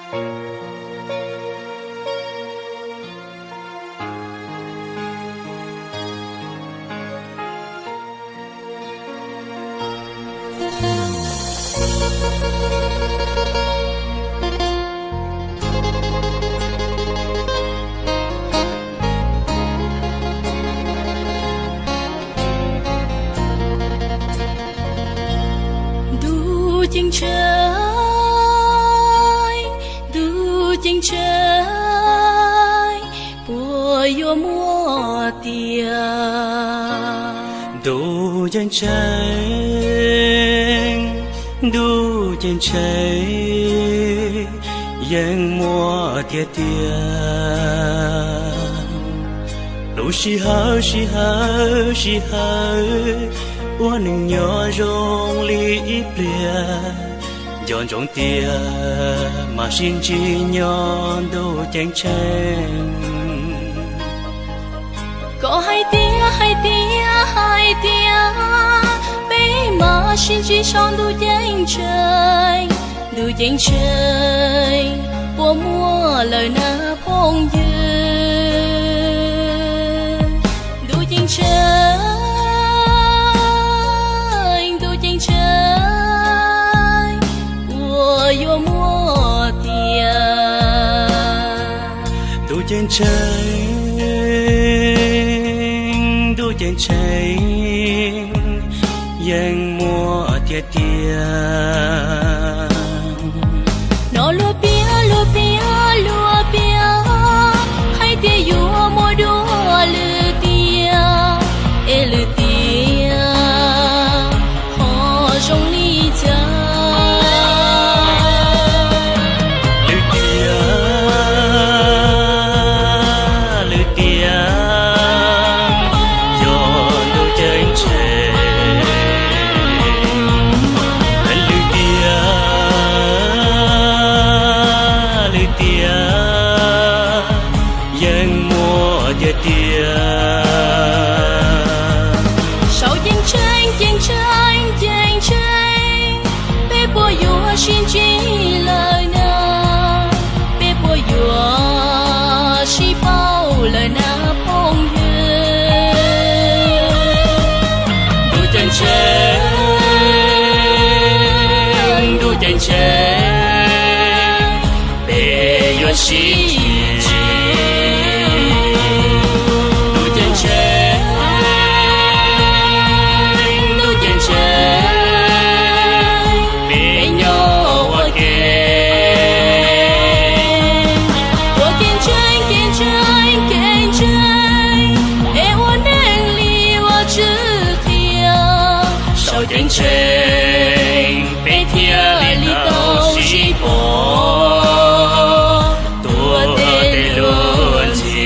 Ntuj ceeb tsheej, ntuj ceeb tsheej, puas yuav muaj tiag? Ntuj ceeb tsheej, ntuj ceeb tsheej, yeej muaj tiag tiag. Lub sij hawm, sij hawm, sij hawm, ua neeg nyob zoo li ib pliag, nco ntsoov tiag mam sib ntsib nyob ntuj ceeb tsheej. Koj hais tias, hais tias, hais tias, peb mam sib ntsib saum ntuj ceeb tsheej. Ntuj ceeb tsheej, puas muaj lawm na phooj ywg? Ntuj ceeb tsheej, ntuj ceeb tsheej, puas yuav muaj tiag? Ntuj ceeb tsheej, ntuj ceeb tsheej, yeej muaj tiag tiag. No luag piav, luag piav, luag piav hais tias yuav muaj dua lwm tiam, es lwm tiam ho zoo li cas? Lwm tiam, lwm tiam, yog ntuj ceeb tsheej. Lwm tiam, lwm tiam, yeej muaj tiag tiag. Saum ceeb tsheej, ceeb tsheej, ceeb tsheej, peb puas yuav sib ntsib lawm na? Peb puas yuav sib paub lawm na phooj ywg? Ntuj ceeb tsheej, ntuj ceeb tsheej, peb yuav sib ntsib. Ntuj ceeb tsheej, ntuj ceeb tsheej, peb nyob ua ke. Ua kev ntseeg, kev ntseeg, kev ntseeg, es ua neej li Vajtswv qhia. Saum ceeb tsheej peb thiaj li tau sib pom, tuav tej luag ntxhi.